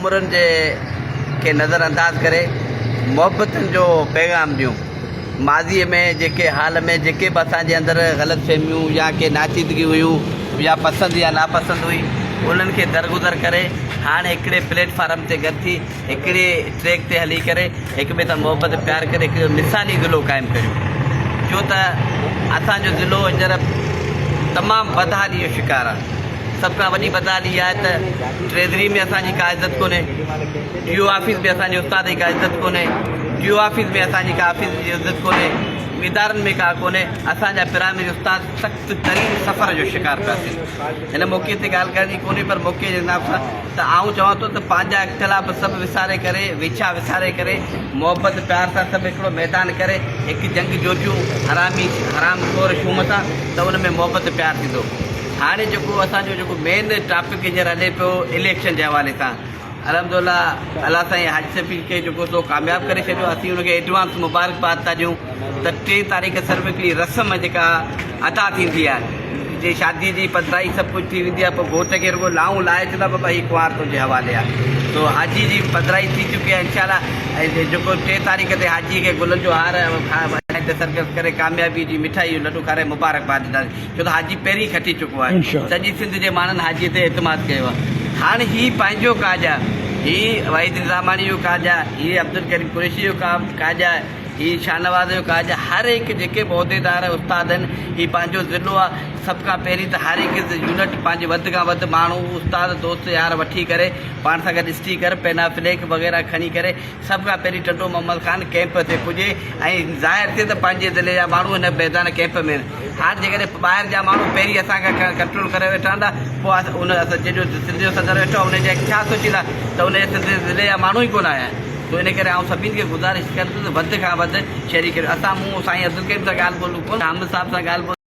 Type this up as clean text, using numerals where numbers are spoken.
عمرن جي کي نظر انداز ڪري محبتن جو پيغام ڏيون. ماضيء ۾ جيڪي حال ۾ جيڪي به اسان جي اندر غلط فهميون يا ڪي ناچيدگيون هيون يا پسند يا ناپسند هئي انهن کي درگذر ڪري هاڻ هڪڙي پليٽ فارم تي گڏ ٿي هڪڙي ٽريڪ تي هلي ڪري هڪ ٻئي سان محبت پيار ڪري هڪڙو مثالي ضلعو قائم ڪريون ڇو ته اسان جو ضلعو هينئر تمام بدحالي جو شڪار آهي سڀ کان وڏي بدحالي اها آهي ته ٽريزري ۾ اسان جي ڪا عزت ڪونهي ڊي او آفيس ۾ اسان جي استاد جي ڪا عزت ڪونهي ڊي او آفيس ۾ اسان جي ڪا آفيس جي عزت ڪونهي ادارن ۾ ڪا ڪونهي اسان جا پرائمري استاد سخت ترين سفر جو شڪار پيا ٿين هن موقعي تي ڳالهه ڪرڻي ڪونهي پر موقعي جي حساب سان ته آئون چوان ٿو ته پنهنجا اختلاف سڀ وساري ڪري ويڇا وساري ڪري محبت پيار سان سڀ هڪڙو ميدان ڪري هڪ جنگ جوٽيون حرامي حرام خور شوم سان ته ان ۾ محبت پيار ٿيندو هاڻي جيڪو اسان جو جيڪو مين ٽاپڪ هينئر هلي پيو اليڪشن جي حوالي سان الحمدالله الله سائين حاجي شفيع کي جيڪو سو ڪامياب ڪري ڇڏيو اسين ان کي ايڊوانس مبارڪباد ٿا ڏيون ته ٽي تاريخ صرف هڪڙي رسم جيڪا ادا ٿيندي آهي جي شادي جي پڌرائي سڀ ڪجهه ٿي ويندي آهي پوء گهوٽ کي رڳو لائون لاهي چوندا بابا هي ڪنوار تنهنجي حوالي آهي سو حاجي جي پڌرائي ٿي چڪي آهي انشاء الله ۽ جيڪو ٽي تاريخ تي حاجي کي گلن جو هار سرگس ڪري ڪاميابي جي مٺائي جو لڏو کارائي مبارڪباد ڏينداسين ڇو ته حاجي پهرين کٽي چڪو آهي. سڄي سنڌ جي ماڻهن حاجي تي اعتماد ڪيو آهي. هاڻ هي پنهنجو ڪاڄ آهي. هي وحيد نظاماڻي جو ڪاڄ آهي. هي عبدالڪريم قريشي جو ڪاڄ آهي. هي شاهنواز جو ڪاڄ آهي. هر هڪ جيڪي به عهديدار استاد آهن هي پنهنجو ضلعو آهي. سڀ کان پهرين ته هر هڪ يونٽ پنهنجي وڌ کان وڌ ماڻهو استاد دوست يار وٺي ڪري پاڻ سان گڏ اسٽيڪر پينا فليڪ وغيره کڻي ڪري سڀ کان پهرين ٽنڊو محمد خان ڪئمپ تي پڄي ۽ ظاهر ٿئي ته پنهنجي ضلعي جا ماڻهو هن ميدان ڪئمپ ۾ آهن. هاڻ جيڪڏهن ٻاهر جا ماڻهو پهرين اسان کان ڪنٽرول ڪري ويٺا هوندا پوء ان جنهن جو سنڌ جو صدر ويٺو آهي ان جا ڇا سوچيندا ته ان جي سنڌ ضلعي جا ماڻهو ئي ڪونه آيا آهن سو ان ڪري آئون سڀني کي گذارش ڪندس ته وڌ کان وڌ شريڪ اسان مون سائين عبدالڪريم سان ڳالهه ٻولهه ڪونه حامد صاحب سان ڳالهه ٻولهه.